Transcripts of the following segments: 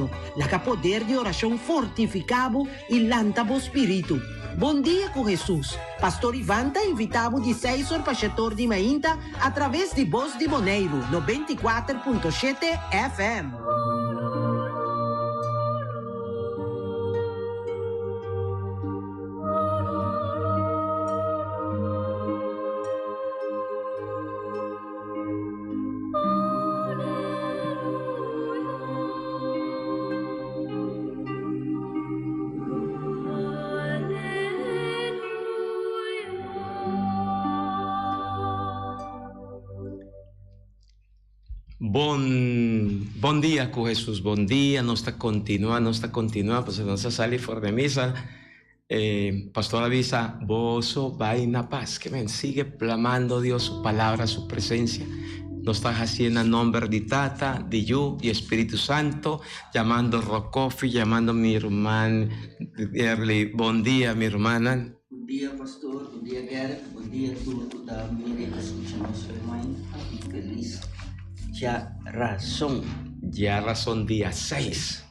humano. Laga poder di orashon fortifiká bo i lanta bo spiritu. Bon dia ku Hesus! Pastor Ivan ta invitá bo di seis or pa shetor di mainta atraves di Bos di Boneiru 94.7 FM. Bon bon dia ku Hesus bon dia nos ta kontinua nos ta kontinua pasobra nos a sali for di misa e pastor a bisa boso bai na pas ke men sigue plamando Dios su palabra su presencia nos ta hasié na nomber di Tata di Yu i Espiritu Santo yamando Rokofi yamando mi ruman Erly bon dia mi rumannan. Bon dia pastor, bon dia Gerrit, bon dia tur ku ta mira i skucha nos online i felis djarason. Djarason dia seis,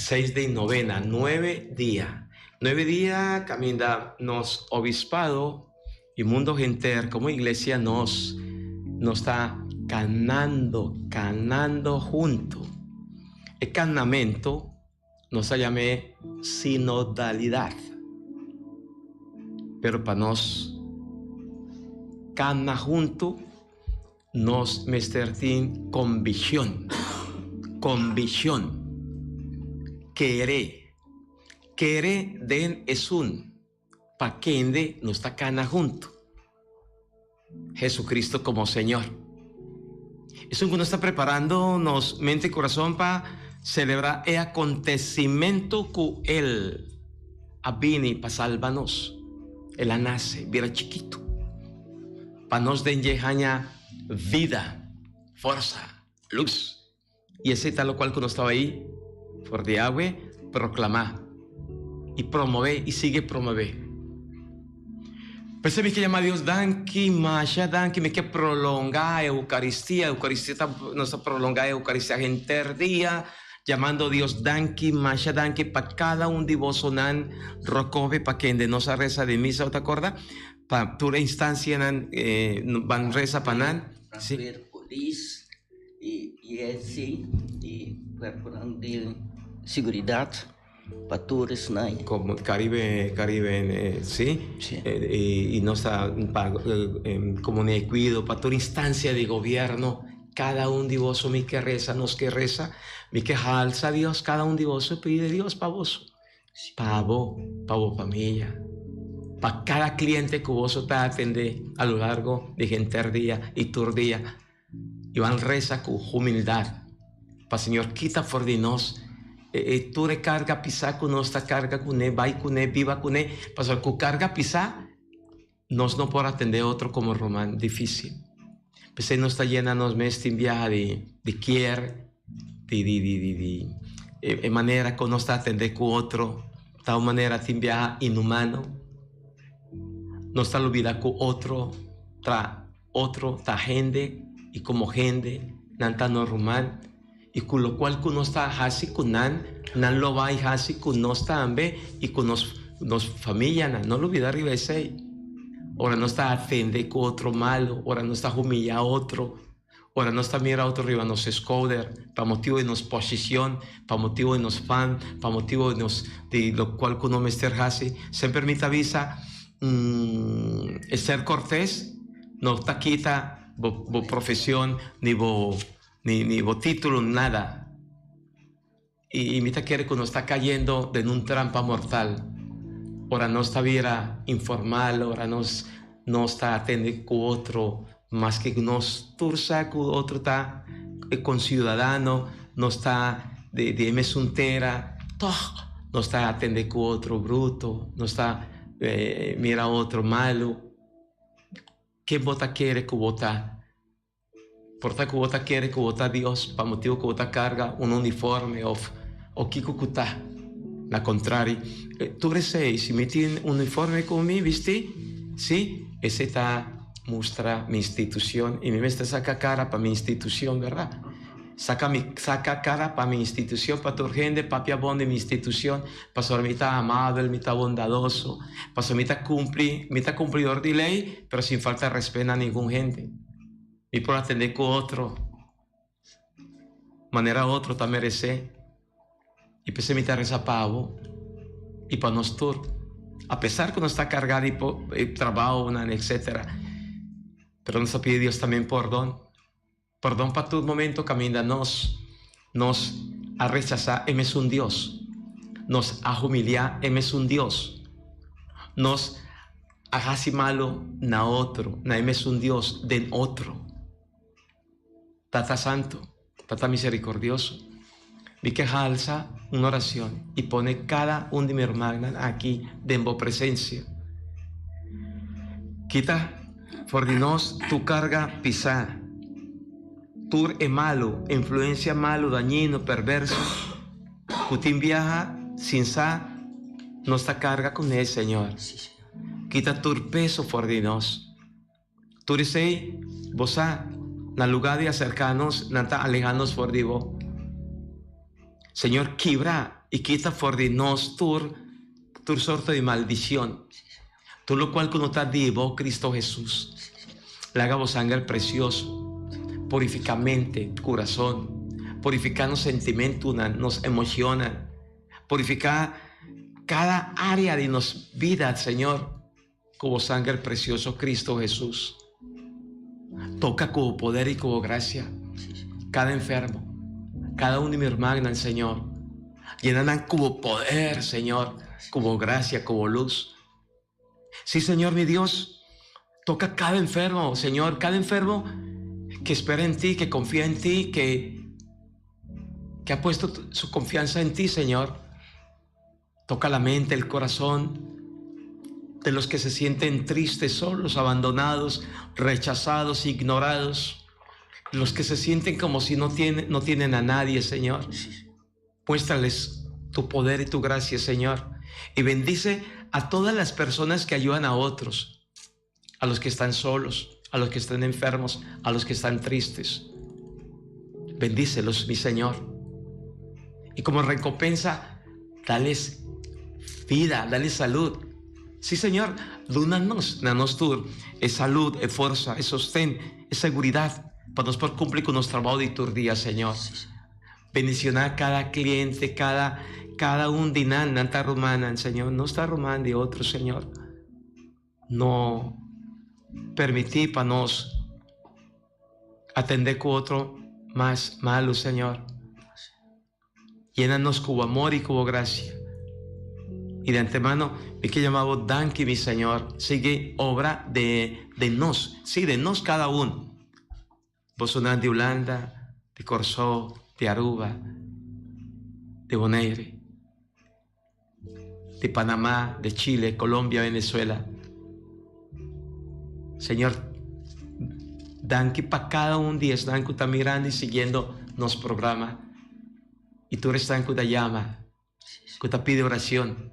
seis di novena, nuebe dia, nuebe dia kaminda nos obispado i mundo henter komo iglesia nos nos ta kanando, kanando huntu. E kanamentu Nos a yam'é sinodalidad. Pero pa nos cana hunto, nos mester tin conviccion. Conviccion. Kere. Kere den esun pa kende nos ta cana hunto. Jesucristo como Señor. Esun cu nos ta preparando nos mente y corazon pa celebra e acontecimento cu El a bini pa salba nos. El a nace, bira chikito, pa nos den dje haña vida, forsa, luz. Y esey ta locual cu nos taba ahí for di awe proclama y promove y sigue promove. P'esey mi ke yama Dios danki masha danki mi ke prolonga Eucaristia, Eucaristia ta nos ta prolonga Eucaristia henter dia yamando Dios danki masha danki pa cada un di bosonan rokobe pa kende nos a reza den misa bo ta corda pa tur e instancianan ban reza pa nan. Brandweer, polis. E ISC i kuerponan di siguridat pa tur esnan. Komo Caribe, Caribe si, i nos ta pa komunidat di kuido pa tur instansia di gobièrnu, kada un di boso mi ke resa, nos ke resa, mi ke halsa Dios, kada un di boso pidi Dios pa boso, pa bo, pa bo familia, pa kada kliente ku boso ta atendé a lo largo di henter dia i tur dia. I ban resa ku humildat pa Señor kita for di nos e tur e karga pisá ku nos ta karga kuné, bai kuné, biba kuné, pasobra ku karga pisá nos no por atendé otro komo ruman difísil. P'esei nos ta yena nos mes tin biaha di di kier, di di di di di e manera ku nos ta atendé ku otro ta un manera tin biaha inhumano. Nos ta lubida ku otro ta. Otro ta hende i komo hende nan ta nos ruman i ku lokual ku nos ta hasi ku nan, nan lo bai hasi ku nos tambe i ku nos nos famianan. No lubida riba esei. Ora nos ta atende ku otro malu, ora nos ta humiyá otro, ora nos ta mira otro riba nos skouder pa motibu di nos posishon, pa motibu di nos fan, pa motibu di nos di lokual ku nos mester hasi, semper mi ta bisa, E ser cortes no ta kita bo bo profesion ni bo ni ni bo titulo nada y mi ta kere cu nos ta cayendo den un trampa mortal ora nos ta bira informal ora nos nos ta atende cu otro maske cu nos tur sa cu otro ta conciudadano nos ta di di e mesun tera tog nos ta atende cu otro bruto nos ta mira otro malu ke bo ta kere ku bo ta por ta ku bo ta kere ku bo ta Dios pa motibu ku bo ta karga un uniforme of o kiko ku ta na kontrari tur esei si mi tin uniforme ku mi bisti si esei ta mustra mi institucion y mi mester saca cara pa mi institucion berdad. Saka mi saka kara pa mi institushon, pa tur hende papia bon di mi institushon, pasobra mi ta amabel, mi ta bondadoso, pasobra mi ta kumpli, mi ta kumplidor di lei, pero sin falta respet na ningun hende. Mi por atendé ku otro manera otro ta meresé, i p'esei mi ta resa pa bo i pa nos tur, apesar ku nos ta kargá di trabounan, etsetera, pero nos ta pidi Dios tambe pordon. Pordon pa tur momento kaminda nos nos a rechasá e mesun Dios, nos a humiliá e mesun Dios, nos a hasi malu na otro, na e mesun Dios den otro. Tata Santu, Tata Miserikordioso, mi ke halsa un oracion i pone kada un di mi rumannan aki den bo presencia. Kita for di nos tur karga pisá, tur e malu, influencia malu, dañino, perverso, ku tin biaha sin sa nos ta karga kuné, Señor. Kita tur peso for di nos. Tur esei, bo sa, na lugá di aserká nos, nan ta alehá nos for di bo. Señor, kibra i kita for di nos tur tur sorto di maldishon, tur lokual ku no ta di bo, Kristo Hesus. Laga bo sanger presioso purifiká mente, kurason, purifiká nos sentimentunan, nos emoshonnan, purifiká kada área di nos bida, Señor. Ku bo sanger precioso Cristo Jesus toka ku bo poder i ku bo gracia kada enfermo, kada un di mi hermannan Señor, yena nan ku bo poder Señor, ku bo gracia, ku bo luz. Si Señor mi Dios, toka kada enfermo Señor, kada enfermo ke spera en ti, ke confia en ti, ke ke ha puesto su confianza en ti Señor. Toca la mente, el corazón de los que se sienten tristes, solos, abandonados, rechazados, ignorados, los que se sienten como si no tienen, no tienen a nadie, Señor. Muéstrales tu poder y tu gracia, Señor. Y bendice a todas las personas que ayudan a otros, a los que están solos, a los que están enfermos, a los que están tristes. Bendícelos, mi Señor. Y como recompensa, dales vida, dales salud. Sí, Señor, dúnanos, danos tur, es salud, es fuerza, es sostén, es seguridad, para nos poder cumplir con nuestro trabajo de tur día, Señor. Bendiciona cada cliente, cada, cada un di nan, nan ta rumannan, Señor. No está ruman di otro, Señor. No permití pa nos atendé ku otro mas malu, Señor. Yena nos ku bo amor i ku bo grasia. I di antemano mi ke yama bo danki, mi Señor. Sigui obra den den nos, sí, den nos kada un. Bosonan di Hulanda, di Kòrsou, di Aruba, di Bonaire, di Panamá, di Chile, Colombia, Venezuela. Señor, danki pa kada un di esnan ku ta mirando i siguiendo nos programa i tur esnan ku ta yama. Ku ta pidi oracion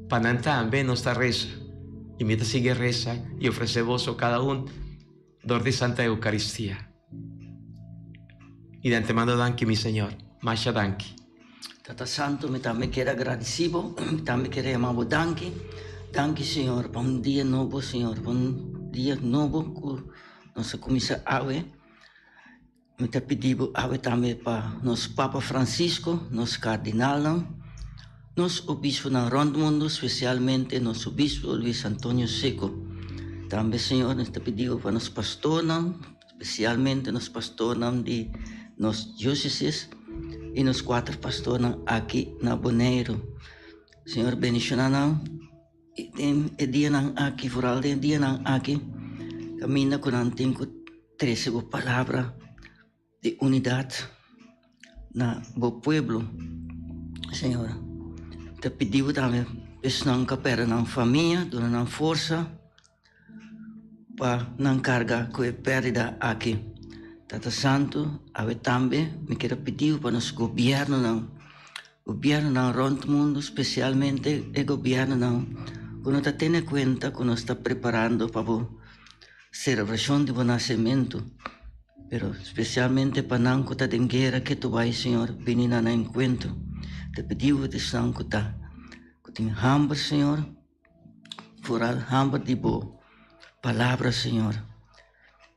pa nan tambe nos ta reza y mi ta sigui reza y ofrece boso cada un dor di Santa Eucaristia y de antemano danki mi Señor masha danki. Tata Santo mi tambe kier a gradeci bo mi tambe kier a yama bo danki danki Señor pa un dia nobo Señor pa un dia nobo ku nos a cuminsa awe. Mi ta pidi bo awe tambe pa nos Papa Francisco, nos kardinalnan, nos obisponan rònt mundu, spesialmente nos obispo Luis Antonio Seco. Tambe, Señor, nos ta pidi bo pa nos pastornan, spesialmente nos pastornan di nos diósesis i nos kuater pastornan aki na Boneiru. Señor, bendishoná nan den e dianan aki, foral den e dianan aki, kaminda ku nan tin ku Trese bo palabra di unidat na bo pueblo, Señor. Ta pidi bo tambe esnan ku a pèrdè nan famia, duna nan forsa pa nan karga ku e pèrdida aki. Tata Santu, awe tambe mi kier a pidi bo pa nos gobièrnunan, gobièrnunan rònt mundu, spesialmente e gobièrnunan ku no ta tene kuenta ku nos ta preparando pa bo. Selebrashon di bo nasementu. Pero spesialmente pa nan ku ta den guera ketu bai, Señor, bini na nan enkuentro. Ta pidi bo esnan ku ta ku tin hamber, Señor, foral hamber di bo palabra, Señor.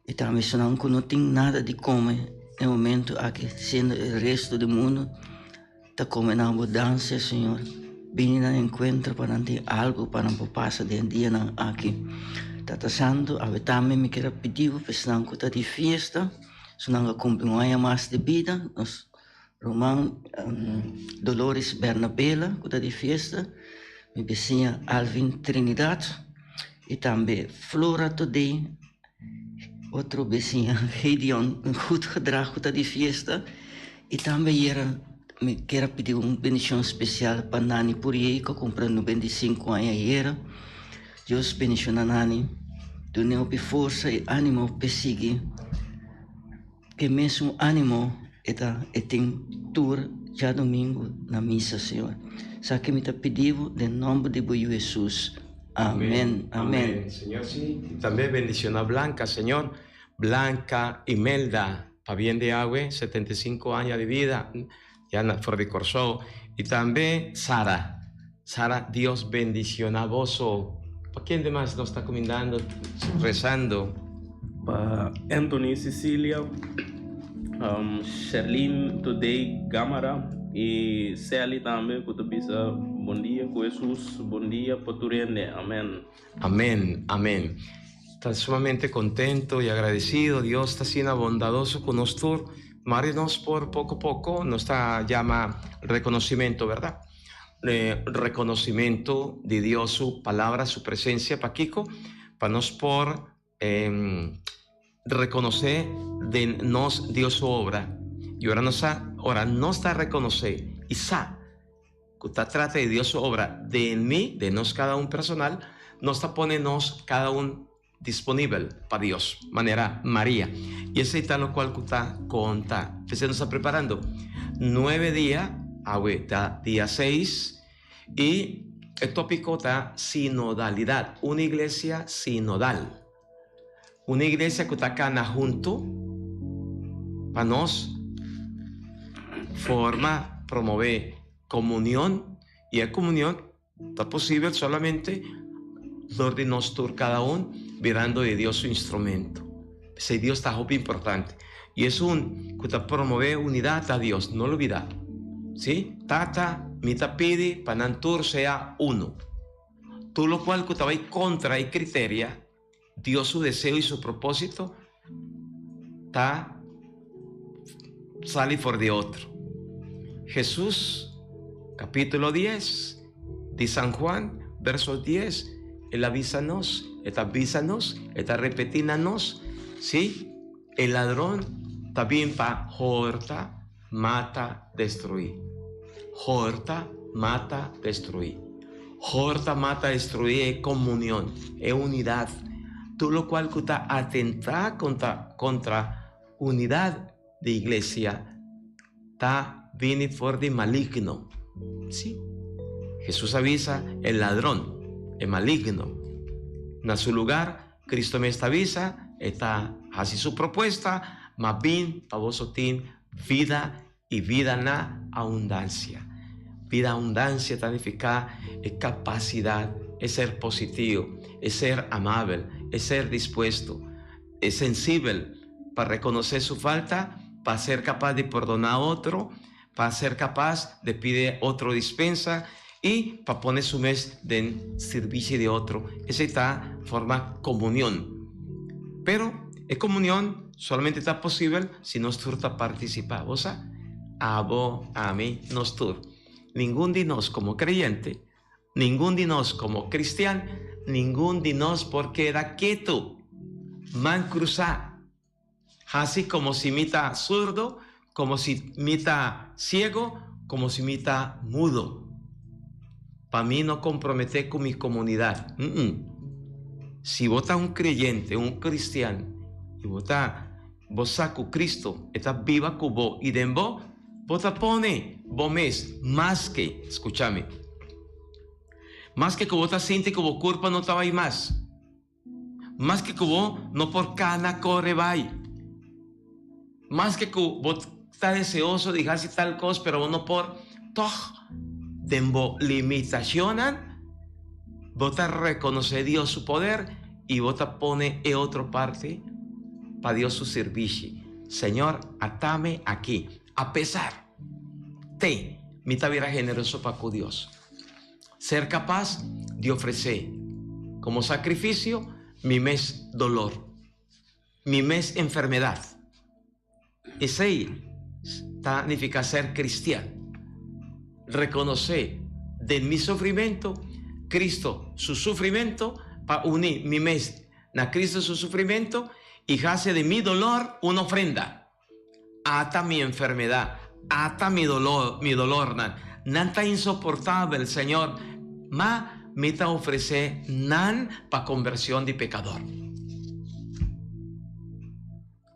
I tambe esnan ku no tin nada di kome e momento aki, siendo e resto di mundu ta kome na abundansia, Señor. Bini nan enkuentro pa nan tin algu pa nan por pasa den dianan aki. Tata Santu, awe tambe mi kier a pidi bo pa esnan ku ta di fiesta, esnan ku a kumpli un aña mas di bida, nos ruman Dolores Bernabela ku ta di fiesta, mi bisiña Alvin Trinidad i tambe Flora Todé, otro bisiña Gideon Goedgedrag ku ta di fiesta i tambe yera mi kier a pidi un bendishon spesial pa Nani Puriey ku a kumpra 95 aña ayera. Dios bendishona Nani, dun'e hopi forsa i animo p'e sigui. Ke mesun animo e ta e tin tur djadomingo na misa, Señor. Sa ke mi ta pidi bo den nomber di bo Yu Hesus. Amen. Amen. Señor, si. Y tambe bendiciona Blanca, Señor. Blanca Imelda, pabien di awe, 75 aña di vida, ya na for di Corsou. Y tambe Sara. Sara, Dios bendiciona boso. Pa ken demas nos ta cumindando, rezando? Pa Anthony Cecilia, Sherlyn Today Gamara y Sally tambe cu ta bisa bon dia cu Jesus, bon dia pa tur hende. Amen. Amen, amen. Ta sumamente contento y agradecido. Dios ta asina bondadoso cu nos tur. Mari nos por poco poco nos ta yama reconocimento, verdad? Reconocimento di Dios su palabra, su presencia. Pakico? Pa nos por reconoce den nos Dios su obra. Y ora nos sa, ora nos ta reconoce y sa cu ta trata di Dios su obra den mi, den nos cada un personal, nos ta pone nos cada un disponibel pa Dios, manera Maria. Y esey ta locual cu ta conta. P'esey nos ta preparando nuebe dia, awe ta dia seis, y e topico ta sinodalidad, un iglesia sinodal. Un iglesia cu ta cana hunto pa nos forma, promove comunion, y e comunion Ta posibel solamente dor di nos tur cada un birando di Dios su instrumento. P'esei Dios ta hopi importante. Y esun cu ta promove unidad ta Dios, no lubida. Si, Tata, mi ta pidi pa nan tur sea uno. Tur locual cu ta bay contra e criteria, Dios su deseo y su proposito, ta sali for di otro. Jesús, capítulo 10 di San Juan, verso 10, el a bisa nos, e ta bisa nos, e ta repetí na nos, sí, e ladrón ta bin pa horta, mata, destruí. Horta, mata, destruí. Horta, mata, destruí e comunión, e unidad. Tur locual cu ta atentá contra contra unidad di iglesia ta bini for di maligno. Sí. Jesús a bisa e ladrón, e maligno. Na su lugar, Cristo mes ta bisa, e ta haci su propuesta, Ma bin pa boso tin vida i vida na abundancia. Vida abundancia ta nifica e capacidad, e ser positivo, e ser amabel, e ser dispuesto, e sensibel pa reconoce su falta, pa ser capaz di pordona otro, pa ser capaz di pidi otro dispensa i pa pone su mes den sirbishi di otro. Esei ta forma comunion. Pero e comunion solamente ta posibel si nos tur ta participa. Bo sa? Abo, ami, nos tur. Ningun di nos como creyente, ningun di nos como cristian, ningun di nos por keda ketu, man crusa. Hasi komo si mi ta surdo, komo si mi ta siego, komo si mi ta mudo. Pa mi no komprometé ku mi komunidat. Mm-mm. Si bo ta un kreyente, un kristian, i bo ta, bo sa ku Kristo e ta biba ku bo i den bo, bo ta pone bo mes maske, skucha mi, maske ku bo ta sinti ku bo kurpa no ta bai mas. Maske ku bo no por kana kore bai. Maske ku bo ta deseoso di hasi tal kos pero bo no por, tòg den bo limitashonnan bo ta rekonosé Dios su poder i bo ta pone e otro parti pa Dios su sirbishi. Señor, atame aki. Apesar te mi ta bira generoso pa ku Dios. Ser kapas di ofresé komo sakrifisio mi mes dolor. Mi mes enfermedad. Esey ta nifica ser cristian. Reconoce den mi sufrimento Cristo su sufrimento pa uni mi mes na Cristo su sufrimento y haci di mi dolor un ofrenda. Ata mi enfermedad, ata mi dolor, mi dolornan. Nan ta insoportabel, Señor, ma mi ta ofrece nan pa conversion di pecador.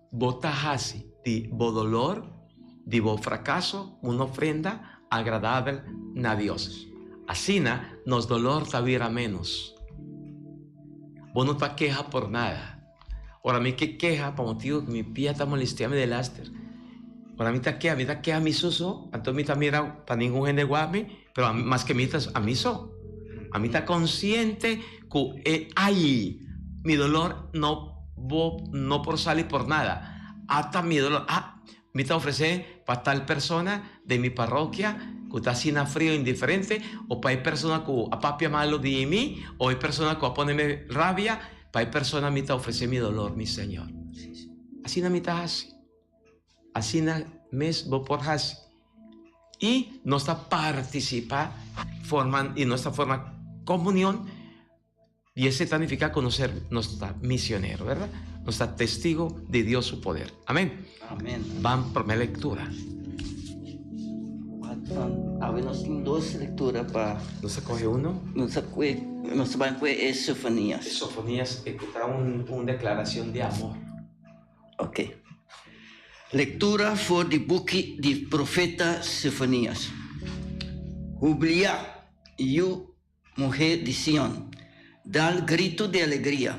Bo ta haci di bo dolor, di bo fracaso, un ofrenda agradabel na Dios. Asina nos dolor ta bira menos. Bo no ta keha por nada. Ora mi ke keha pa motibu ku mi pia ta molestia mi delaster. Ora mi ta keha, mi ta keha mi so so, anto mi ta mira pa ningun hende wak mi, pero ami maske mi ta ami so. Ami ta konsiente ku e ai, mi dolor no bo no por sali por nada. Ata mi dolor, ah, mi ta ofresé pa tal persona den mi parokia ku ta asina frio indiferente, o pa e persona ku a papia malo di mi, o e persona ku a pone mi rabia, Pa e persona mi ta ofresé mi dolor, mi Señor. Asina mi ta hasi. Asina mes bo por hasi. I nos ta partisipá, forma, i nos ta forma komunion, i esei ta nifiká ku nos ser, nos ta misionero, bèrdat? Nos ta testigo di Dios su poder. Amén. Amén. Ban promé lektura. Awe nos tin dos lektura pa. Nos a kohe uno. Nos a kohe, nos a bai kohe e Sofonías. E Sofonías e ku ta un un deklarashon di amor. Ok. Lektura for di buki di profeta Sofonías. Hubliá, yu muhé di Sion, dal gritu di alegria.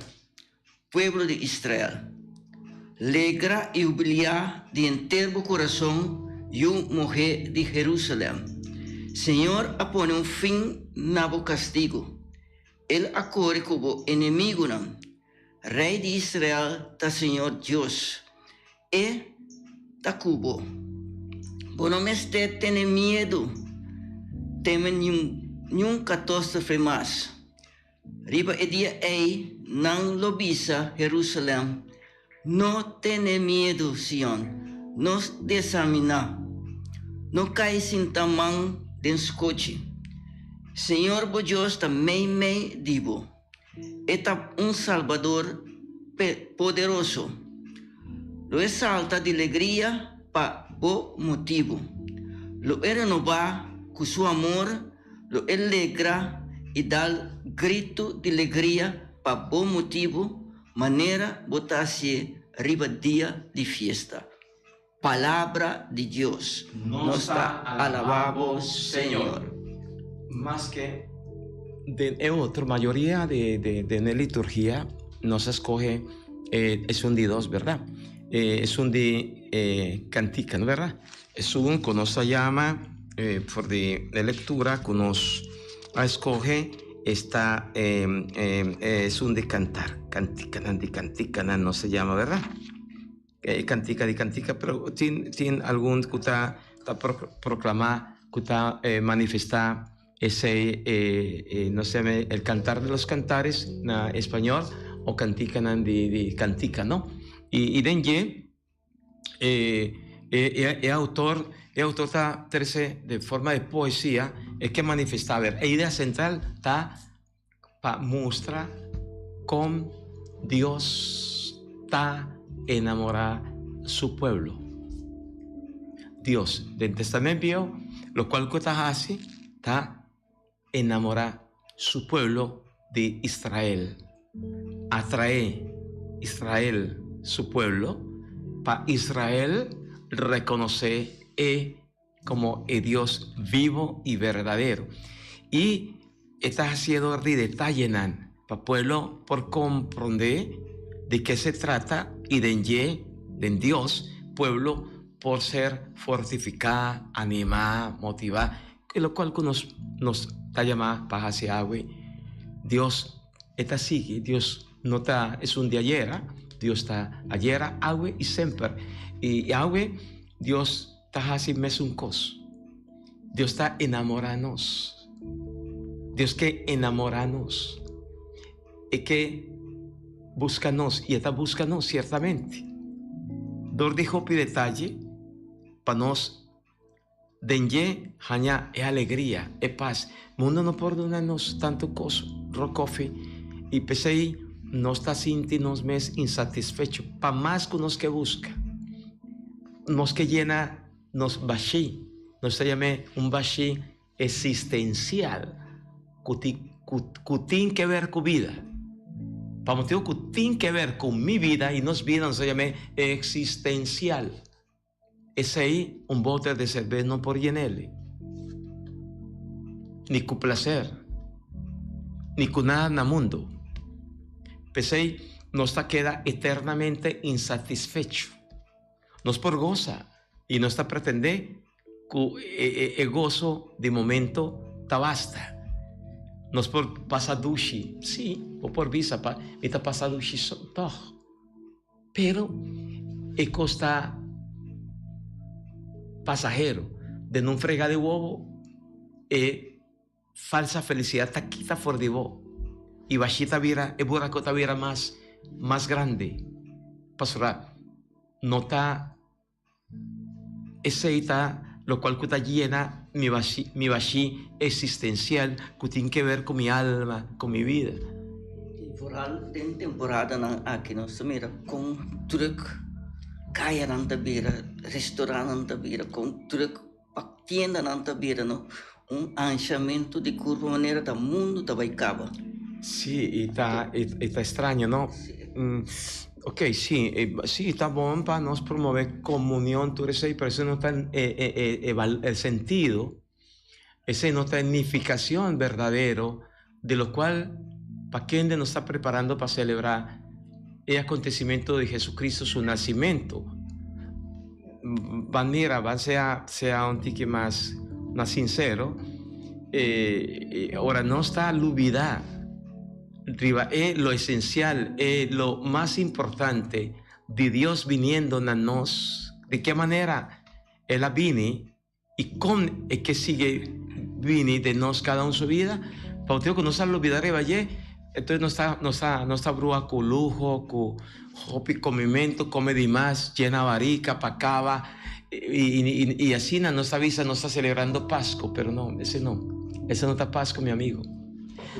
Pueblo di Israel, legra i hubiliá di henter bo kurason, yu muhé di Herúsalèm. Señor a pone un fin na bo kastigu. El a kore ku bo enemigunan. Rei di Israel ta Señor Dios. E ta ku bo. Bo no mester tene miedu, teme niun katòstrofe mas. Riba e dia ei nan lo bisa Herusalèm, No tene miedu, Sion, no desaminá, no kai sinta man den skochi. Señor bo Dios ta meimei di bo, e ta un Salbador poderoso. Lo e salta di legria pa bo motibu, lo e renobá ku su amor. Lo e legra i dal gritu di legria pa bo motibu, manera bo ta hasié riba dia di fiesta. Palabra di Dios. Nos ta alabá bo, Señor. Maske den e otro mayoria di den e liturgia nos a skohe esun di dos, berdad? Esun di kantika, no berdad? Esun ku nos ta yama for di e lektura ku nos a eskohe esta esun di kantar, kantikanan di kantikanan nos ta yama, bèrdat? E kantika di kantika, pero tin tin algun ku ta ta proklamá ku ta manifestá esei e nos ta yama el cantar de los cantares na español o kantikanan di kantika, no? I den dje. E, e, e autor, e autor ta trece de forma de poesia e ke manifesta. A ver, e idea central ta pa mustra con Dios ta enamora su pueblo. Dios den Testament Viejo, lo cual cu ta haci ta enamora su pueblo di Israel, atraé Israel su pueblo, pa Israel rekonosé e komo e Dios vivo i berdadero. I e ta hasié dor di detayenan pa pueblo por komprondé di ke se trata i den dje, den Dios, pueblo por ser fortificá, animá, motivá, e locual cu nos nos ta yamá pa haci awe. Dios e ta sigui, Dios no ta esun di ayera, Dios ta ayera, awe y semper. Y awe Dios ta haci mesun cos. Dios ta enamorá nos. Dios ke enamorá nos. E ke buska nos y e ta buska nos ciertamente. Dor di hopi detaye pa nos den dje haña e alegria, e pas. Mundo no por duna nos tanto cos, rokofi, y p'esey nos ta sinti nos mes insatisfecho pa mas cu nos ke buska. Nos ke yena nos bashí, nos ta yam'é un bashí existencial cu tin cu tin ke ver cu bida. Pa motibo cu tin ke ver cu mi bida y nos bida nos ta yam'é existencial. Esey un boter de cerbes no por yen'el, ni cu placer, ni cu nada na mundo. P'esey nos ta keda eternamente insatisfecho. Nos por gosa y nos ta pretende cu e goso di momento ta basta. Nos por pasa dushi, si, bo por bisa pa mi ta pasa dushi tog. Pero e cos ta pasahero. Den un frega di wobo e Falsa felicidad ta kita for di bo y bashi ta bira, e buraco ta bira mas, mas grandi. Pasobra no ta esey ta locual cu ta yena mi bashi, mi bashi existencial cu tin ke ver cu mi alma, cu mi vida. Y vooral den temporadanan aki nos ta mira con druk cayanan ta bira, restaurantnan ta bira, con druk. Pa tiendanan ta bira no un anshamentu di kurpa manera ta mundu ta bai kaba. Sí, i ta i ta estraño, no? Ok, sí, sí, ta bon pa nos promove komunion tur esei, pero esei no ta e e el sentido, esei no ta e nifikashon berdadero de lo kual pa kende nos ta preparando pa selebrá e akontesimentu di Jesucristo su nasimentu. Ban mira, ban sea sea un tiki mas mas sinsero, ora nos ta lubidá riba e lo esensial, e lo mas importante di Dios biniendo na nos, di ke manera El a bini I kon e ke sigui bini den nos kada un su bida? Pa motibu ku nos a lubida riba dje, entonces nos ta nos ta nos ta brua ku luho, ku hopi komimentu, kome dimas, yena barika pa kaba, i i i asina nos ta bisa nos ta selebrando Pasku, pero no, ese no, ese no ta Pasku mi amigo.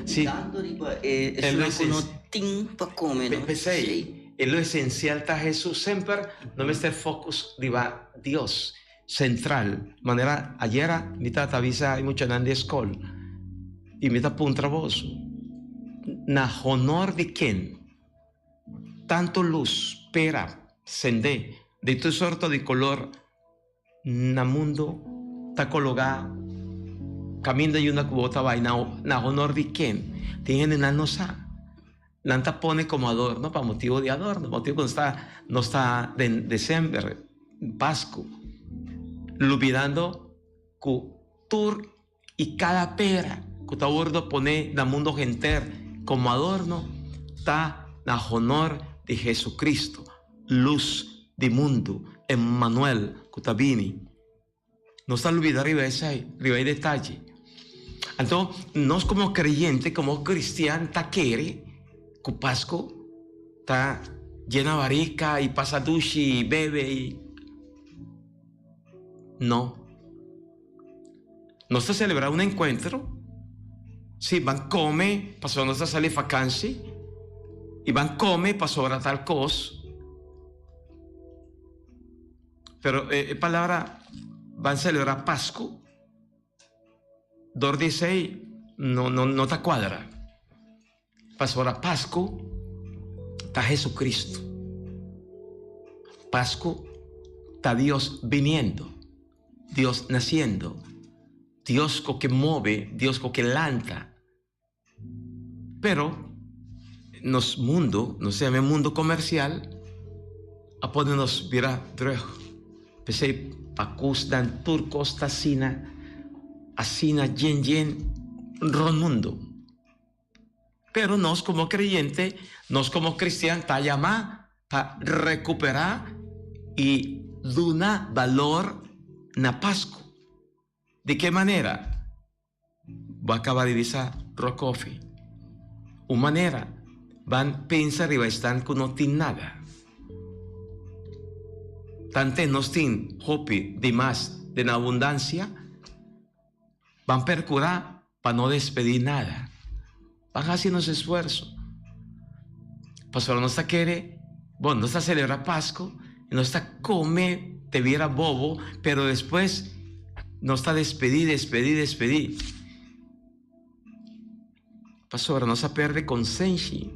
Si. Dando riba e esunnan ku no tin pa kome, no? P'esei, e lo esensial ta Hesus, semper no mester focus riba Dios. Central, manera ayera mi tata a bisa e muchanan di e skol i mi ta puntra boso, na honor di ken tanto lus pera sende di tur sorto di kolor na mundo ta kologá kaminda yunda ku bo ta bai na honor di ken? Tin hendenan no sa. Nan ta pone komo adorno pa motibu di adorno, motibu ku nos ta nos ta den desember, Pasku, lubidando ku tur i kada pera ku ta wordo pone na mundo henter komo adorno ta na honor di Jesucristo, lus di mundu, Emmanuel ku ta bini. Nos ta lubida riba esei, riba e detaye. Anto, nos komo kreyente, komo kristian ta kere ku Pasku ta yena barika i pasa dushi i bebe i. No. Nos ta selebrá un enkuentro, sí, ban kome pasobra nos ta sali fakansi i ban kome pasobra tal kos. Pero e palabra ban celebra Pascu dor di esey no no no ta cuadra. Pasobra Pascu ta Jesucristo. Pascu ta Dios biniendo, Dios naciendo, Dios cu ke move, Dios cu ke lanta. Pero nos mundo, nos yama e mundo comercial, a pone nos bira drug. P'esei pa kosnan tur kos ta asina, asina djen djen rònt mundu. Pero nos komo kreyente, nos komo kristian ta yamá pa rekuperá i duna balor na Pasku. Di ke manera? Bo a kaba di bisa Rokofi. Un manera, ban pensa riba esnan ku no tin nada. Tante nos tin hopi di mas den abundansia, ban perkurá pa no despedí nada. Ban hasi nos esfuerso. Pasobra nos ta kere, bon, nos ta selebrá Pasku i nos ta kome te bira bobo, pero despues nos ta despedí, despedí, despedí. Pasobra nos a perde konsenshi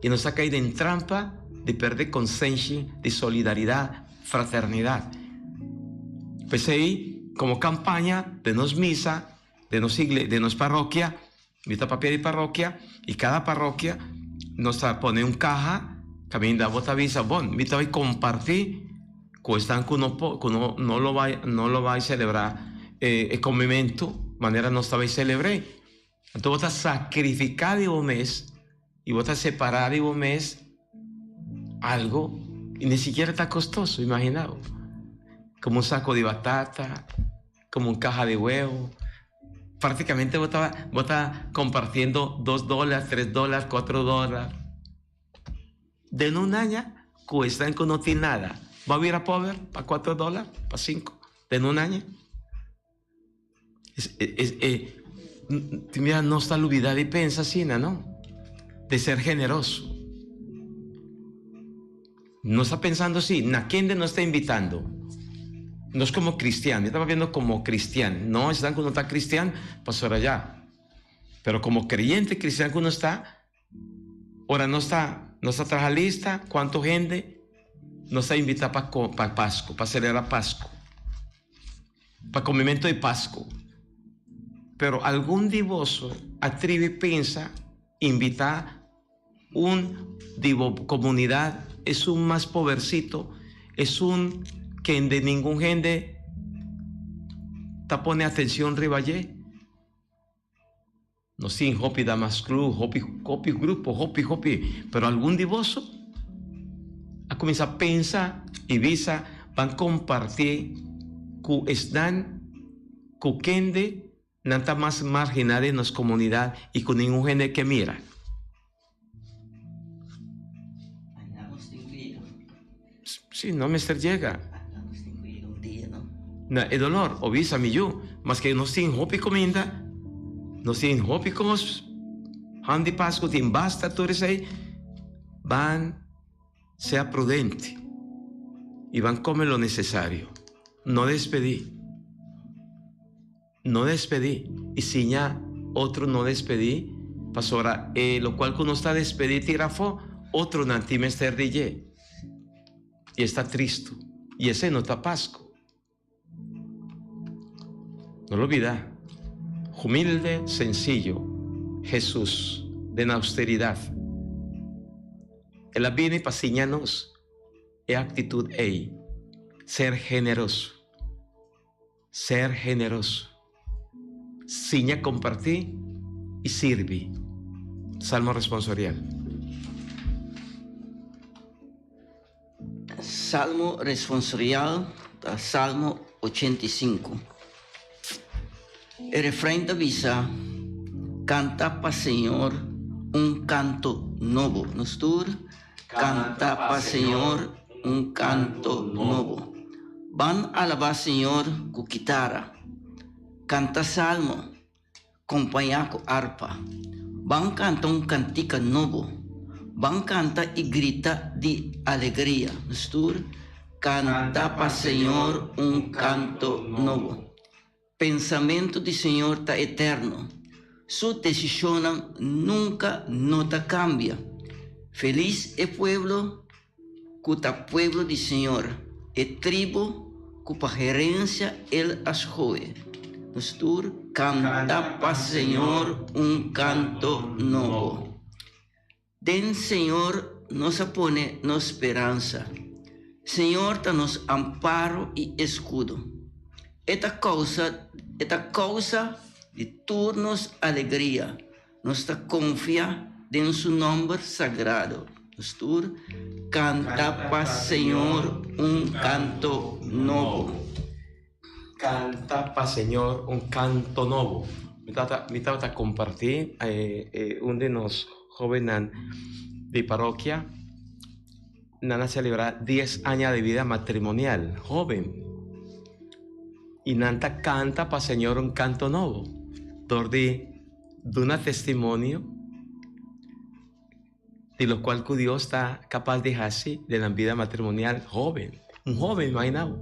i nos a kai den trampa di perde konsenshi di solidaridat, fraternidat. P'esei, komo kampaña den nos misa, Den nos igle, den nos parrokia, mi ta papia di parrokia, i kada parrokia nos ta pone un kaha kaminda bo ta bisa, bon, mi ta bai kompartí ku esnan ku no por, ku no no lo bai no lo bai selebrá e e komimentu manera nos ta bai selebr'é. Anto bo ta sakrifiká di bo mes i bo ta separá di bo mes algo i ni sikiera ta kostoso, imaginá bo, komo un sako di batata. Como un caha de huevo. Prácticamente bo ta, bo ta compartiendo dos dólar, tres dólar, cuatro dólar. Den un aña cu esnan cu no tin nada, bo a bira pober pa cuatro dólar, pa cinco, den un aña. Es, es, es, mira, nos ta lubida di pensa asina, no? De ser generoso. Nos ta pensando si, na kende nos ta invitando? Nos como cristian, mi ta papiando como cristian, no esnan cu no ta cristian, pasobra ya. Pero como creyente cristian cu nos ta, ora nos ta, nos ta traha lista cuanto hende nos ta invita pa pa Pascu, pa celebra Pascu, pa comimento di Pascu. Pero algun di boso a tribi pensa invita Un di bo comunidad esun mas pobercito, esun kende ningun hende ta pone atencion riba dje. Nos tin hopi Damas Club, hopi, hopi grupo, hopi, hopi, pero algun di boso a cuminsa pensa y bisa ban comparti cu esnan cu kende Nan ta mas marginá den nos komunidat i ku ningun hende ke mira. Sí, no mester yega. Na e dolor, o bisa mi yu, maske nos tin hopi kuminda, nos tin hopi kos, han di Pasku tin basta tur esei, ban sea prudente i ban kome lo nesesario. No despedí. No despedí i siña otro no despedí, pasobra e lokual ku nos ta despedí tira afó, otronan tin mester di dje. I e sta tristu. I esei no ta Pasku. No lo bida, humilde, sensiyo, Hesus den austeridat. El a bini pa siña nos e aktitut ei, ser generoso. Ser generoso. Siña kompartí i sirbi. Salmo responsorial. Salmo responsorial ta Salmo 85. E refrein ta bisa, Kanta pa Señor un kanto nobo. Nos tur Kanta pa Señor un kanto nobo. Ban alabá Señor ku kitara. Kanta salmo, kompañá ku arpa. Ban kanta un kantika nobo. Ban kanta i grita di alegria. Nos tur kanta pa Señor un kanto nobo. Pensamentu di Señor ta eterno, Su desishonnan nunka no ta kambia. Felis e pueblo ku ta pueblo di Señor, e tribu ku pa herensia El a skohe. Nos tur kanta pa Señor un kanto nobo. Den Señor nos a pone nos speransa. Señor ta nos amparo i eskudo. E ta kousa e ta kousa di tur nos alegria. Nos ta konfia den su nòmber sagrado. Nos tur kanta pa Señor un kanto nobo. Kanta pa Señor un kanto nobo. Mi tabata mi tabata kompartí un di nos hóbennan di parokia. Nan a selebrá dies aña di bida matrimonial, hóben. I nan ta kanta pa Señor un kanto nobo dor di duna testimonio di lokual ku Dios ta kapas di hasi den nan bida matrimonial hóben. Un hóben, imagina bo,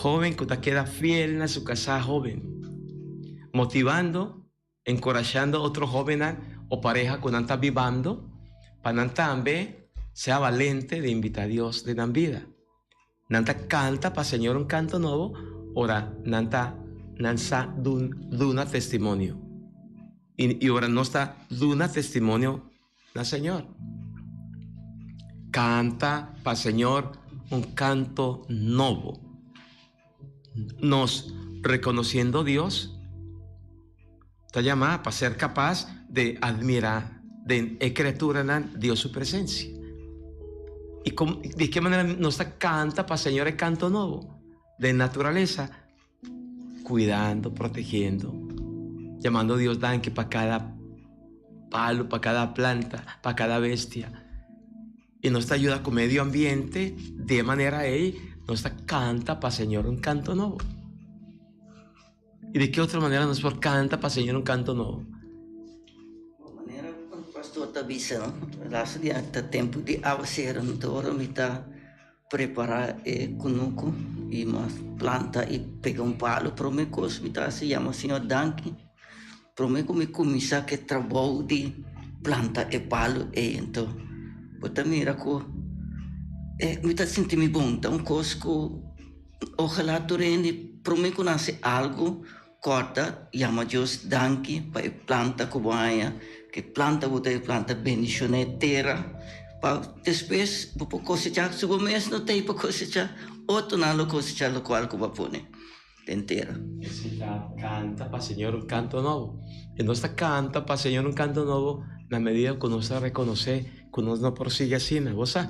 hóben ku ta keda fiel na su kasá hóben, motivando, enkorashando otro hóbennan o pareha ku nan ta bibando pa nan tambe sea balente di invitá Dios den nan bida. Nan ta kanta pa Señor un kanto nobo ora nan ta nan sa duna testimonio. I ora nos ta duna testimonio na Señor. Kanta pa Señor un kanto nobo. Nos rekonosiendo Dios ta yamá pa ser kapas di admirá den e kriaturanan Dios su presensia. I kon, di ke manera nos ta kanta pa Señor e kanto nobo? Den naturalesa, kuidando, protegiendo, yamando Dios danki pa kada palu, pa kada planta, pa kada bestia. I nos ta yuda ku medio ambiente, di e manera ei nos ta kanta pa Señor un kanto nobo. I di ki otro manera nos por kanta pa Señor un kanto nobo? Manera ku pastor ta bisa, no? Laatste dia ta tempu di awaseru, anto ora mi ta prepará e kunuku i mas planta i pega un palu, promé kos mi ta hasi yama Señor danki, promé ku mi kuminsá ku e trabou di planta e palu ei, anto bo ta mira ku e mi ta sinti mi bon, ta un kos ku. Ojalá tur hende promé ku nan hasi algu kòrta yama Dios danki pa e planta ku bo haña, ku e planta bo ta e planta bendishoná e tera pa despues bo por kosechá. Si bo mes no ta ei pa kosechá, otronan lo kosechá lokual ku bo a pone den tera. Esei ta kanta pa Señor un kanto nobo. I nos ta kanta pa Señor un kanto nobo na medida ku nos ta rekonosé ku nos no por sigui asina. Bo sa,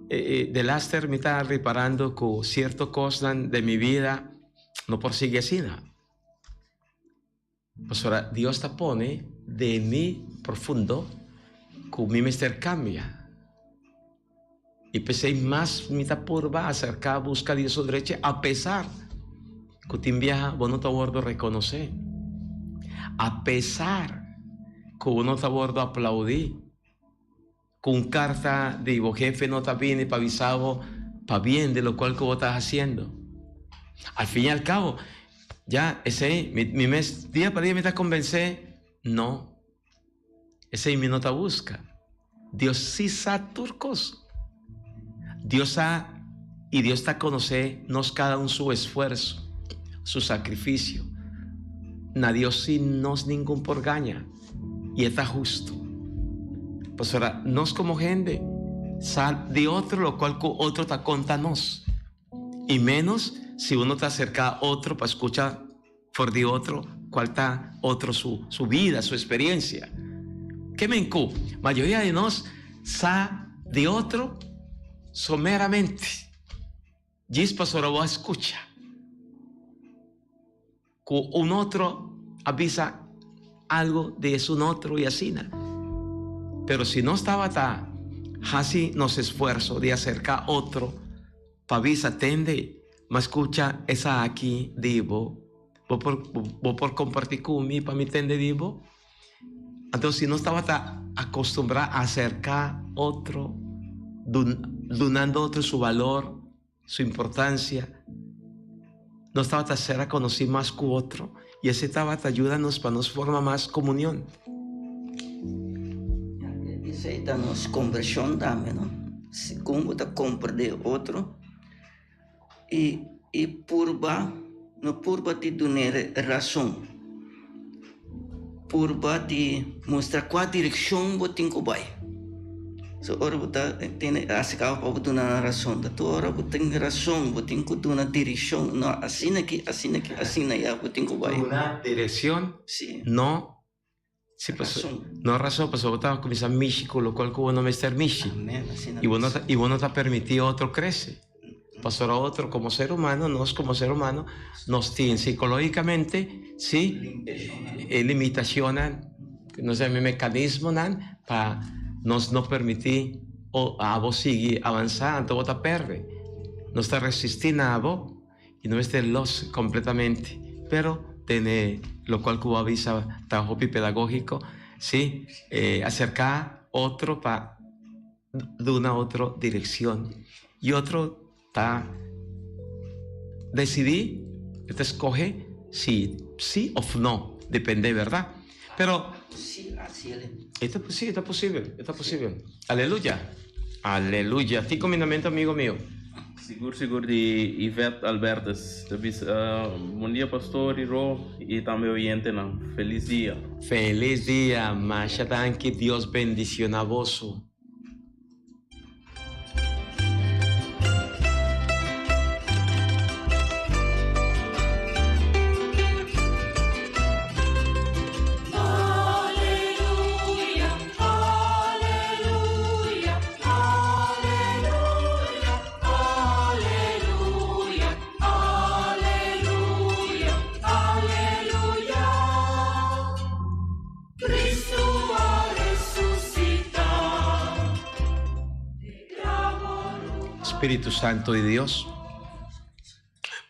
delaster mi ta riparando ku sierto kosnan den mi bida no por sigui asina. Pasobra Dios ta pone den mi profundo ku mi mester kambia. I p'esei mas mi ta purba aserká buska Dios su drechi apesar ku tin biaha bo no ta wòrdu rekonosé, apesar ku bo no ta wòrdu aplaudí. Ku un karta di bo hefe no ta bini pa bisa bo pabien di lokual ku bo ta hasiendo. Al fin i al kabo, ya esei mi mi mes dia pa dia mi ta konvensé, no, esei mi no ta buska. Dios sí sa tur kos. Dios sa i Dios ta konosé nos kada un su esfuerso, su sakrifisio. Na Dios sí nos ningun por gaña. I e ta hustu. Pasobra nos komo hende sa di otro lokual ku otro ta konta nos. I ménos si uno ta aserká otro pa skucha for di otro kual ta otro su su bida, su esperiensia. Ke men ku mayoria di nos sa di otro someramente djis pasobra bo a skucha. Ku un otro a bisa algo di esun otro i asina. Pero si nos tabata hasi nos esfuerso di aserká otro pa bisa tende, m'a skucha esaki di bo, bo por bo por kompartí ku mi pa mi tende di bo? Anto si nos tabata akostumbrá aserká otro, dunando otro su balor, Su importancia. Nos tabata ser a conoci mas cu otro y esey tabata yuda nos pa nos forma mas comunion. Esey ta nos conversion tambe, no? Segun bo ta comprende otro y y purba, no purba di dun'e razon, purba di mustra cua direccion bo tin cu bay. So ora bo ta tene aserka pa bo duna nan rason, ta tur ora bo tin rason bo tin ku duna direkshon, no asina aki, asina aki, asina ya bo tin ku bai. Duna direkshon? Si. No Si paso no rason pasobra bo ta kuminsá mishi ku lokual ku bo no mester mishi. Amen, asina I bo no mes. ta i bo no ta permití otro krese. Pasobra otro komo ser humano, nos komo ser humano, nos tin sikológikamente si e limitashonnan, nos yama e mekanismonan pa nos no permití o abo sigui avansá, anto bo ta pèrdè. Nos ta resistí na abo. I no mester los completamente, pero tene locual cu bo a bisa ta hopi pedagogico, si, acerca otro pa duna otro direccion. Y otro ta decidi, e ta escoge si si of no, depende, verdad? Pero. Si, asi el e. Ta, si, ta posibel, e ta posibel. Aleluya! Aleluya! Tin comindamento amigo mio. Sigur sigur di Yvette Albertus ta bisa bon dia pastor y Ro y tambe oyentenan felis dia. Felis dia masha danki Dios bendiciona boso. Spiritu Santo di Dios,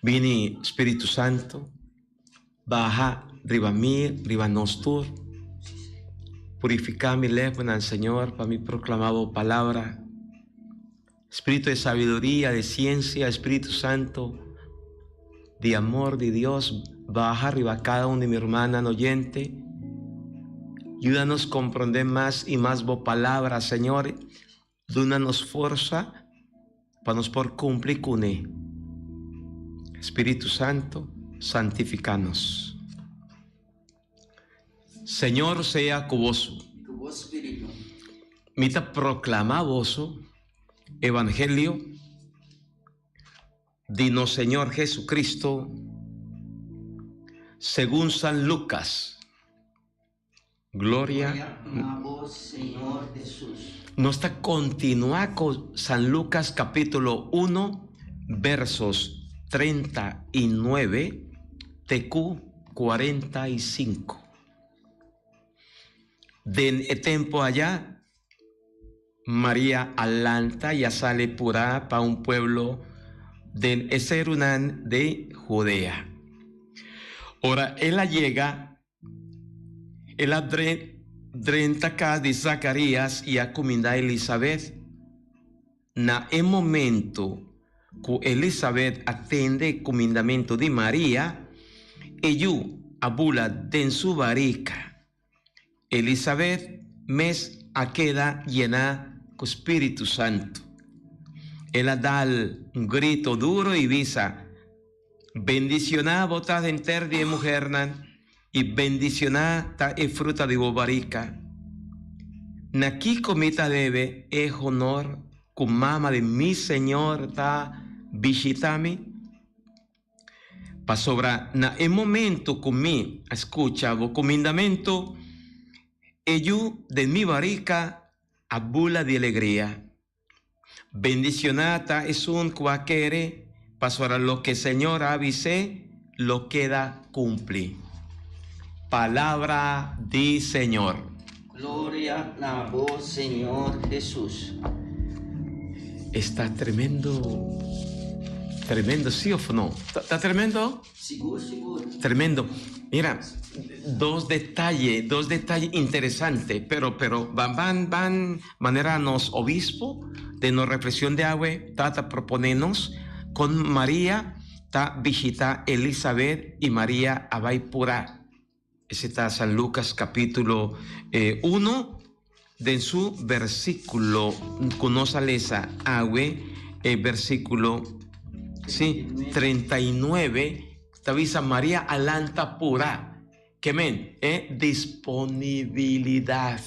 bini Spiritu Santo, baha riba mi, riba nos tur. Purifica mi lengua, Señor, pa mi proclama bo palabra. Spiritu de sabiduria, de ciencia, Spiritu Santo, di amor di Dios, baha riba cada un di mi rumannan oyente. Yudanos comprende mas y mas bo palabra, Señor. Duna nos forsa pa nos por cumpli cune. Spiritu Santo, santifica nos. Señor sea cu boso. Y cu bo spiritu. Mi ta proclama boso evangelio di nos Señor Jesucristo segun San Lucas. Gloria na bo, Señor Jesus. Nos ta continua cu San Lucas capitulo uno versos 39 te cu 45. Den e tempo aya, Maria a lanta i a sali purá pa un pueblo den e serunan di Judea. Ora el a yega, el a drenta kas di Zakarías i a kumindá Elisabet. Na e momento ku Elisabet a tende e kumindamentu di Maria, e yu a bula den su barika. Elisabet mes a keda yená ku spiritu santu. El a dal un grito duro i bisa, Bendicioná bo ta henter di e muhernan, i bendicioná ta e fruta di bo barika. Na kiko mi ta debe e honor ku mama di mi Señor ta bishitá mi? Pasobra na e momento ku mi a skucha bo kumindamentu, e yu den mi barika a bula di alegria. Bendicioná ta esun ku a kere, pasobra loke Señor a bis'é lo keda kumpli. Palabra di Señor. Gloria na bo, Señor Jesus. Esta tremendo, tremendo, sí of no? Ta tremendo? Sigur, sigur. Tremendo. Mira, dos detaye, dos detaye interesante, pero, pero, ban, ban, ban, manera nos obispo den nos reflexion de awe ta ta propone nos con Maria ta bishita Elisabet y Maria a bay pura. Ese ta San Lucas capítulo uno den su versículo cu nos a lesa awe, e versículo sí, 39, ta bisa Maria a lanta pura. Ke men? E disponibilidad.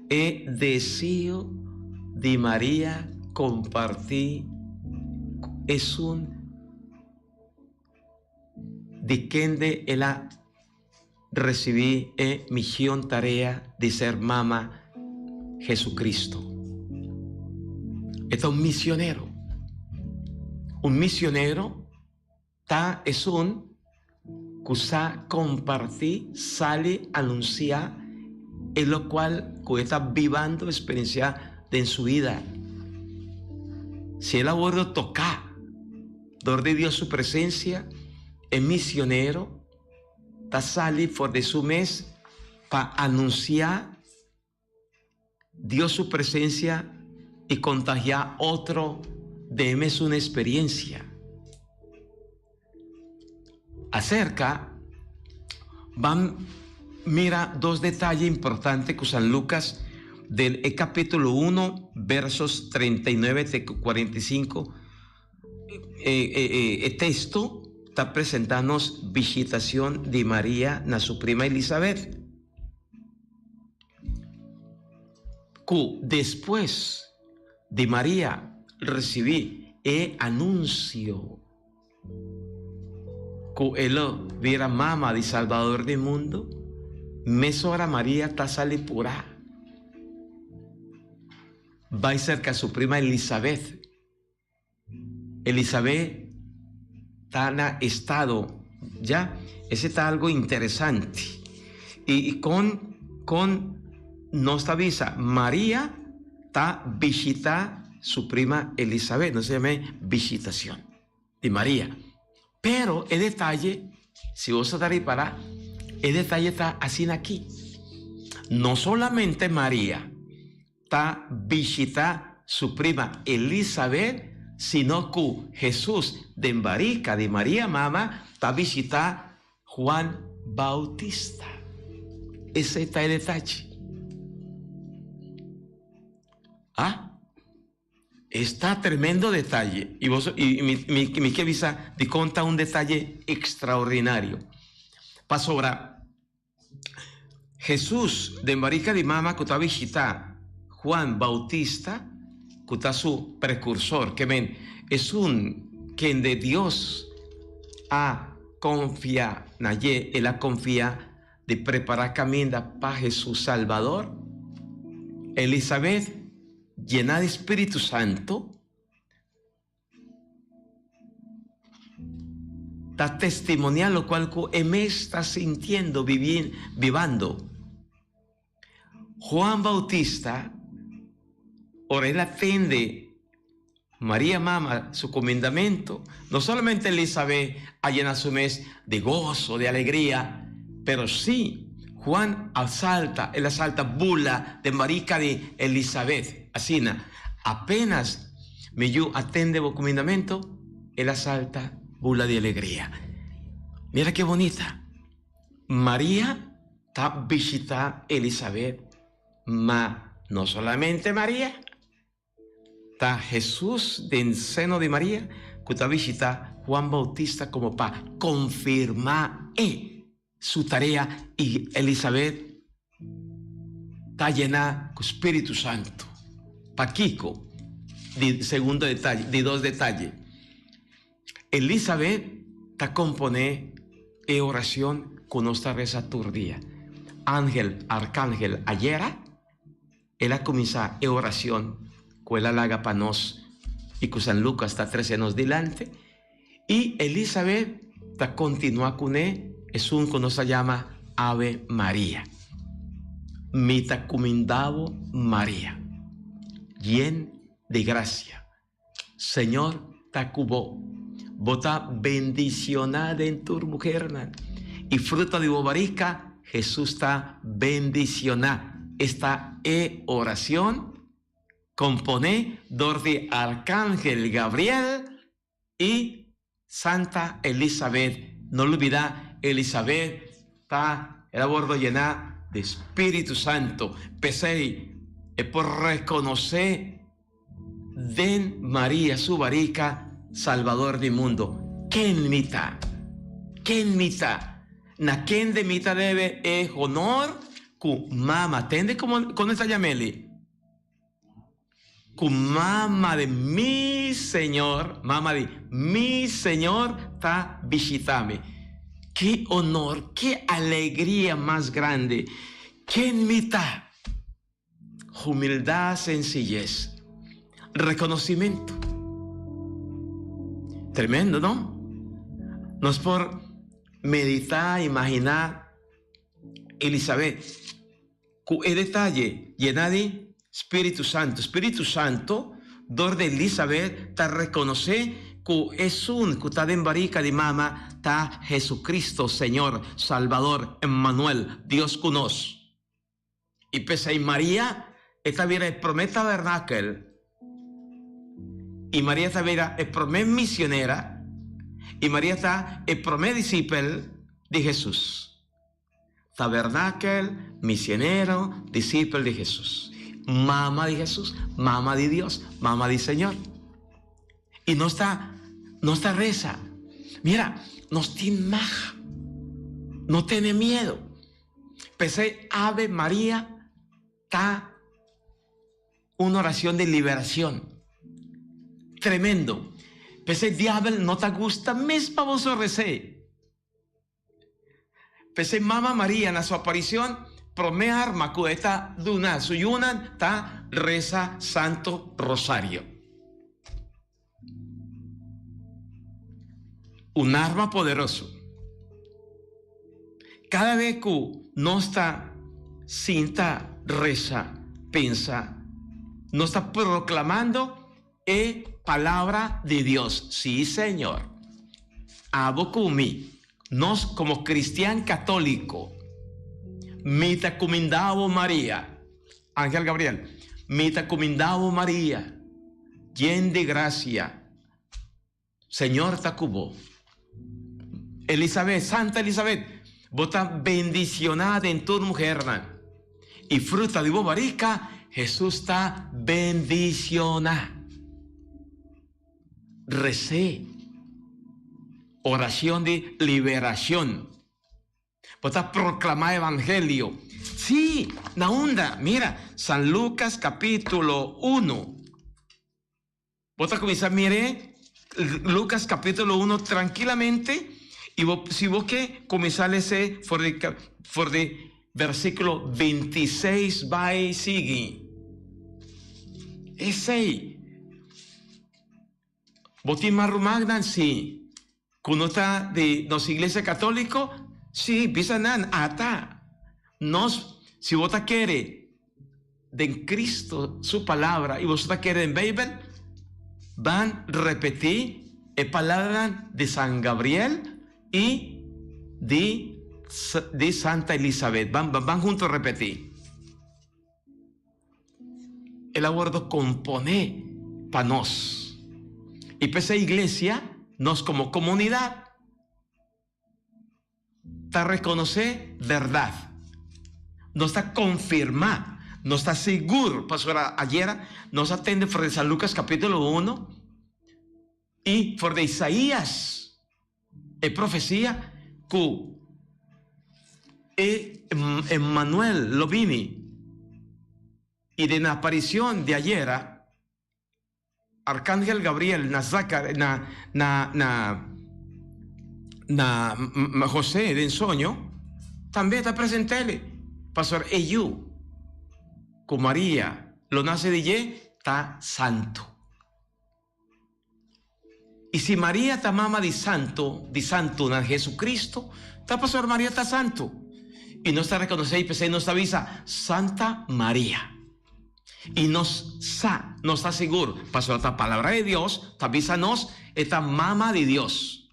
E deseo di Maria kompartí ku esun di kende el a risibí e mision tarea di ser mama, Jesucristo. E ta un misionero. Un misionero Ta esun ku sa kompartí, sali anunsiá e lokual ku e ta bibando, eksperensiá den su bida. Si el a wòrdu toká dor di Dios su presensia, e misionero ta sali for di su mes pa anunsiá Dios su presencia y contagia otro de e mesun experiencia. Acerca ban mira dos detaye importante cu San Lucas den e capitulo uno versos 39 te cu 45 e texto ta presenta nos bishitacion di Maria na su prima Elizabeth. Ku despues di Maria risibí e anunsio ku e lo bira mama di Salbador di mundu, mesora Maria ta sali purá bai serka su prima Elisabet. Elisabet ta na estado ya, ese ta algo interesante. Y con con nos ta bisa Maria ta bishita su prima Elisabet, nos ta yama bishitacion di Maria. Pero e detaye, si bo sa ta ripara, e detaye ta asina aki. No solamente Maria ta bishita su prima Elisabet, sino ku Hesus den barika di Maria mama ta bishita Juan Bautista. Esei ta e detaye. Ah? Esta tremendo detaye. Y boso, y mi, mi, mi ke bisa dikon ta un detaye ekstraordinario. Pasobra Hesus den barika di mama ku ta bishitá Juan Bautista, ku ta su prekursor, ke men esun kende Dios a konfia na dje, el a konfia di prepará kaminda pa Hesus Salbador. Elisabet, yená di spiritu santu, Ta testimoniá lokual ku e mes ta sintiendo, bibando. Juan Bautista, ora el a tende Maria mama su kumindamentu, no solamente Elisabet a yena su mes di goso, di alegria, pero sí Juan a salta, el a salta bula den barika di Elisabet. Asina, apenas Mi yu a tende bo kumindamentu, el a salta bula di alegria. Mira ke bonita! Maria ta bishitá Elisabet, ma no solamente Maria, ta Hesus den seno di Maria ku ta bishitá Juan Bautista komo pa konfirmá e su tarea i Elisabet ta yená ku spiritu santu. Pakiko? Di segundo detaye, di dos detaye. Elisabet ta komponé e orashon ku nos ta resa tur dia. Angel, arkangel ayera, el a kuminsá e orashon ku el a laga pa nos i ku San Lukas ta trese nos dilanti. I Elisabet ta kontinuá kuné esun ku nos ta yama Ave Maria. Mi ta kumindá bo, Maria, yen di grasia. Señor ta ku bo. Bo ta bendisioná den tur muhernan, i fruta di bo barika, Hesus, ta bendisioná. Esta e oracion componé dor di Arcangel Gabriel i Santa Elisabet. No lubidá, Elisabet ta el a wordo yená di Spiritu Santo. P'esei e por rekonosé den Maria su barika Salbador di mundo. Ken mi ta? Ken mi ta? Na kende mi ta debe e honor? Ku mama, tende komo kon e ta yam'eli? Ku mama di mi Señor, mama di mi Señor ta bishita mi. Ki honor, ki alegria mas grandi! Ken mi ta? Humildad, sencillez, reconocimento. Tremendo, no? Nos por medita, imagina Elisabet cu e detaye yena di Spiritu Santo. Spiritu Santo dor di Elisabet ta reconoce cu esun cu ta den barica di mama ta Jesucristo, Señor, Salbador, Emmanuel, Dios cu nos. I p'esei Maria e ta bira e promé tabernakel, i Maria ta bira e promé misionera, i Maria ta e promé disipel di Hesus. Tabernakel, misionero, disipel di Hesus. Mama di Hesus, mama di Dios, mama di Señor. I nos ta, nos ta resa. Mira, nos tin mag. No tene miedo. P'esei Ave Maria ta un oracion di liberacion. Tremendo. P'esei diabel no ta gusta mes pa boso res'é. P'esei Mama Maria na su aparicion prome arma cu e ta duna su yunan ta resa Santo Rosario. Un arma poderoso. Cada vez cu nos ta sinta, reza, pensa, nos ta proclamando e Palabra di Dios. Sí, Señor. Abo cu mi, nos como cristian catolico, mi ta cumindabo Maria. Angel Gabriel, Mi ta cuminda bo Maria, yen di gracia, Señor ta cu bo. Elisabet, Santa Elisabet, bo ta bendiciona den tur muhernan, y fruta di bo barica, Jesus ta bendiciona. Rece oracion di liberacion. Bo ta proclama evangelio. Sí, na unda? Mira, San Lucas capítulo uno. Bo ta cuminsa mire Lucas capítulo uno tranquilamente y bo, si bo ke cuminsa lese for di, for di versículo 26 bai sigui. Esey. Bo tin mas rumannan? Sí. Ku no ta di nos iglesia katóliko? Sí, bisa nan, ata. Nos, si bo ta kere den Cristo su palabra i boso ta kere den Beibel, ban repetí e palabranan di San Gabriel i di di Santa Elisabet. Ban ban hunto repetí. El a wordo componé pa nos. Y p'esei iglesia, nos como comunidad, ta reconocé berdad. Nos ta confirmá, nos ta sigur, pasobra ayera nos a tende for di San Lucas capítulo uno y for di Isaías E profesia ku e Emmanuel lo bini i den aparicion di ayera Arcangel Gabriel na Zacar na na na na Jose den soño tambe ta presentele pasobra e yu ku Maria lo nace di dje ta santu. I si Maria ta mama di santu di santunan Jesucristo, ta pasobra Maria ta santu. I nos ta rekonosé i p'esei nos ta bisa Santa Maria. I nos sa, nos ta sigur, pasobra ta Palabra di Dios ta bisa nos e ta mama di Dios.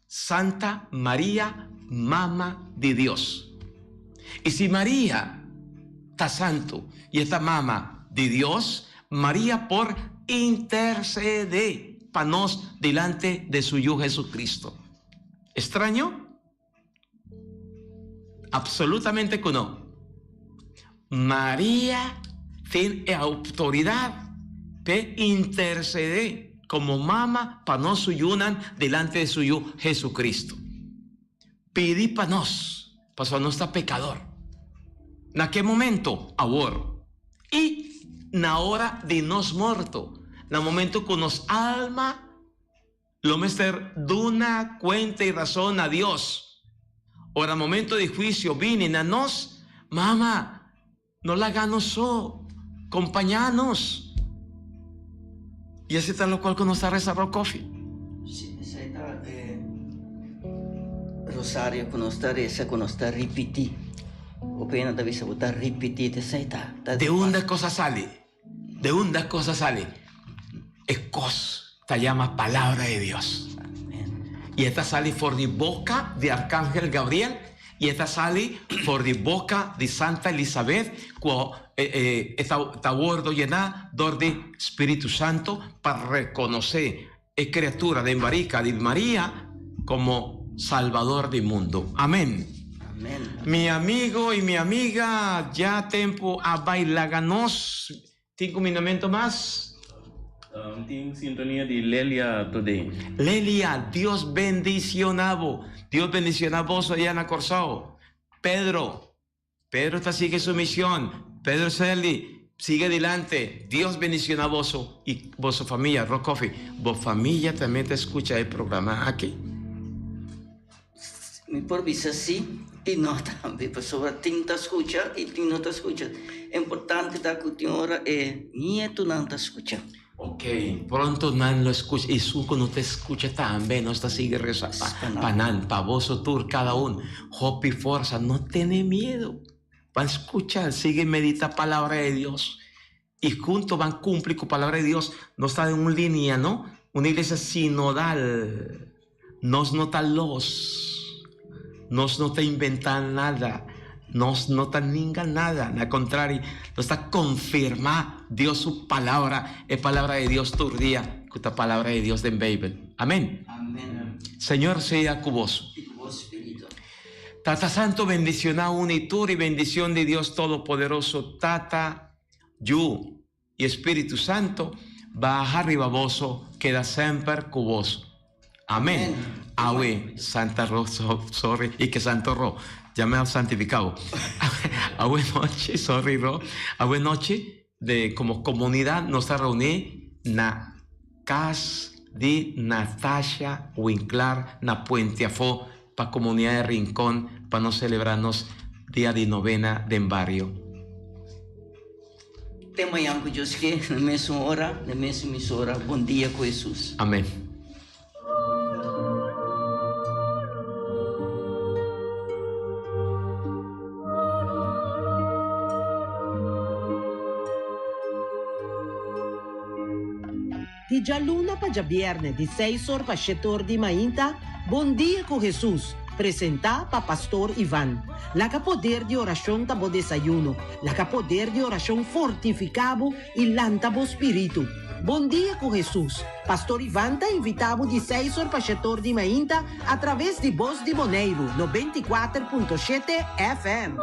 Santa Maria Mama di Dios. I si Maria ta santu i e ta Mama di Dios, Maria por intercede pa nos dilante de su Yu Jesucristo. Estraño? Absolutamente cu no. Maria tin e autoridad p'e intercede como mama pa nos su yunan delante de su Yu Jesucristo. Pidi pa nos, pasobra nos ta pecador. Na ke momento? Awor. I na ora di nos morto, na momento ku nos alma lo mester duna kuenta i rason na Dios. Ora momento di huisio bini na nos, mama, no laga nos so, kompañá nos. I esei ta lokual ku nos ta resa Bro Kofi. Sí, esei ta e rosario ku nos ta resa, ku nos ta ripití. Hopi hende ta bisa bo ta ripití, ta esei ta. De unda e kos a sali? De unda e kos a sali? E kos ta yama Palabra di Dios. I e ta sali for di boka di Arkangel Gabriel i e ta sali for di boka di Santa Elisabet ku e ta wordo yená dor di Spiritu Santo pa rekonosé e kriatura den barika di Maria komo Salbador di mundu. Amen. Mi amigo i mi amiga, ya tempu a bai laga nos. Tin kumindamentu mas? Tin sintonia di Lelia today. Lelia, Dios bendiciona bo. Dios bendiciona boso allá na Corsou. Pedro, Pedro ta sigui su mision. Pedro Serly, sigui adelante. Dios bendiciona boso y boso familia. Rock Coffee, bo familia tambe ta escucha e programa aki? Mi por bisa si y no tambe, pasobra tin ta scucha y tin no ta scucha. Importante ta cu tin ora e nietonan ta scucha. Ok, pronto nan lo scucha y esun cu no ta scucha tambe nos ta sigui reza pa nan, pa boso tur cada un. Hopi forsa, no tene miedo. Ban scucha, sigui medita palabra de Dios y hunto ban cumpli cu palabra de Dios. Nos ta den un linea, no? Una iglesia sinodal. Nos no ta los. Nos no ta inventá nada. Nos no ta ninga nada. Na contrario, nos ta confirmá Dios su palabra, e palabra di Dios tur dia, cu ta palabra di Dios den Bijbel. Amen. Amen. Señor sea cu boso. Y cu bo spirito. Tata Santo bendicioná unu y tur y bendicion di Dios Todopoderoso, Tata, Yu, I e Spiritu Santo baha riba boso keda semper ku boso. Amen. Awe, Santa Ro, sorry, i ke Santo Ro, ya me a santificao. Awe nochi, sorry Ro, awe nochi de komo komunidat nos ta reuní na kas di Natasha Winklaar na Puente Afó pa komunidat di Rincon pa nos selebrá nos dia di novena den bario. Te mañan ku Dios ke, na mesun ora, na mesun emisora. Bon dia ku Hesus. Amen. Di djaluna pa djabièrnè di seis or pa shete or di mainta, Bon Dia ku Hesus, presentá pa Pastor Ivan. Laga poder di orashon ta bo desayuno, laga poder di orashon fortifiká bo i lanta bo spiritu. Bon Dia ku Hesus, Pastor Ivan ta invitá bo di seis or pa shete or di mainta atraves di Bos di Boneiru, 94.7 FM.